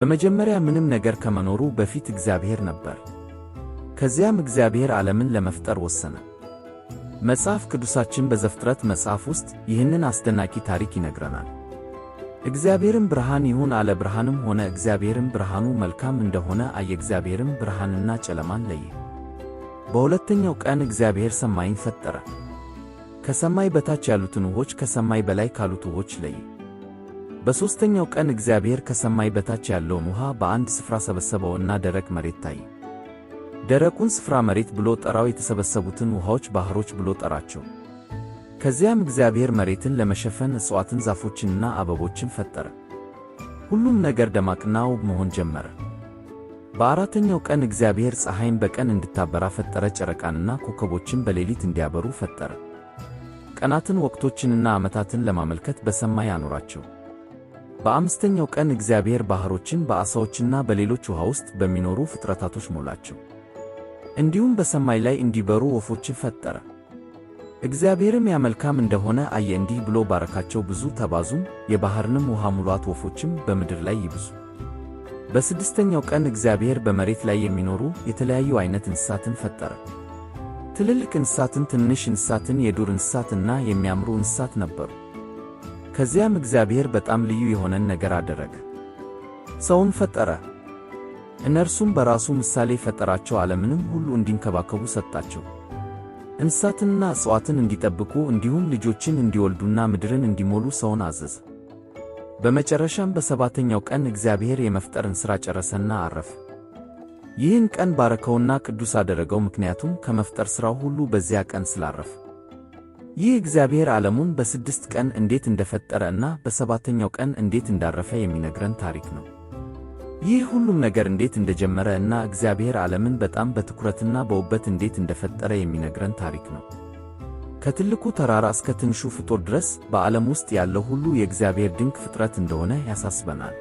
በመጀመሪያ ምንም ነገር ከመኖሩ በፊት እግዚአብሔር ነበር። ከዚያም እግዚአብሔር ዓለምን ለመፍጠር ወሰነ። መጽሐፍ ቅዱሳችን በዘፍጥረት መጽሐፍ ውስጥ ይህንን አስደናቂ ታሪክ ይነግረናል። እግዚአብሔርም ብርሃን ይሁን አለ፣ ብርሃንም ሆነ። እግዚአብሔርም ብርሃኑ መልካም እንደሆነ አየ። እግዚአብሔርም ብርሃንና ጨለማን ለየ። በሁለተኛው ቀን እግዚአብሔር ሰማይን ፈጠረ። ከሰማይ በታች ያሉትን ውኆች ከሰማይ በላይ ካሉት ውኆች ለየ። በሦስተኛው ቀን እግዚአብሔር ከሰማይ በታች ያለውን ውኃ በአንድ ስፍራ ሰበሰበው እና ደረቅ መሬት ታየ። ደረቁን ስፍራ መሬት ብሎ ጠራው፣ የተሰበሰቡትን ውኃዎች ባሕሮች ብሎ ጠራቸው። ከዚያም እግዚአብሔር መሬትን ለመሸፈን እጽዋትን፣ ዛፎችንና አበቦችን ፈጠረ። ሁሉም ነገር ደማቅና ውብ መሆን ጀመረ። በአራተኛው ቀን እግዚአብሔር ፀሐይን በቀን እንድታበራ ፈጠረ፣ ጨረቃንና ኮከቦችን በሌሊት እንዲያበሩ ፈጠረ። ቀናትን፣ ወቅቶችንና ዓመታትን ለማመልከት በሰማይ አኖራቸው። በአምስተኛው ቀን እግዚአብሔር ባሕሮችን በዓሣዎችና በሌሎች ውኃ ውስጥ በሚኖሩ ፍጥረታቶች ሞላቸው። እንዲሁም በሰማይ ላይ እንዲበሩ ወፎችን ፈጠረ። እግዚአብሔርም ያ መልካም እንደሆነ አየ፣ እንዲህ ብሎ ባረካቸው፣ ብዙ ተባዙም፣ የባሕርንም ውኃ ሙሏት፣ ወፎችም በምድር ላይ ይብዙ። በስድስተኛው ቀን እግዚአብሔር በመሬት ላይ የሚኖሩ የተለያዩ ዓይነት እንስሳትን ፈጠረ። ትልልቅ እንስሳትን፣ ትንንሽ እንስሳትን፣ የዱር እንስሳትና የሚያምሩ እንስሳት ነበሩ። ከዚያም እግዚአብሔር በጣም ልዩ የሆነን ነገር አደረገ። ሰውን ፈጠረ። እነርሱም በራሱ ምሳሌ ፈጠራቸው፣ ዓለምንም ሁሉ እንዲንከባከቡ ሰጣቸው። እንስሳትንና እጽዋትን እንዲጠብቁ እንዲሁም ልጆችን እንዲወልዱና ምድርን እንዲሞሉ ሰውን አዘዘ። በመጨረሻም በሰባተኛው ቀን እግዚአብሔር የመፍጠርን ሥራ ጨረሰና አረፈ። ይህን ቀን ባረከውና ቅዱስ አደረገው፣ ምክንያቱም ከመፍጠር ሥራው ሁሉ በዚያ ቀን ስላረፈ። ይህ እግዚአብሔር ዓለሙን በ6 ቀን እንዴት እንደፈጠረ እና በሰባተኛው ቀን እንዴት እንዳረፈ የሚነግረን ታሪክ ነው። ይህ ሁሉም ነገር እንዴት እንደጀመረ እና እግዚአብሔር ዓለምን በጣም በትኩረትና በውበት እንዴት እንደፈጠረ የሚነግረን ታሪክ ነው። ከትልቁ ተራራ እስከ ትንሹ ፍጡር ድረስ በዓለም ውስጥ ያለው ሁሉ የእግዚአብሔር ድንቅ ፍጥረት እንደሆነ ያሳስበናል።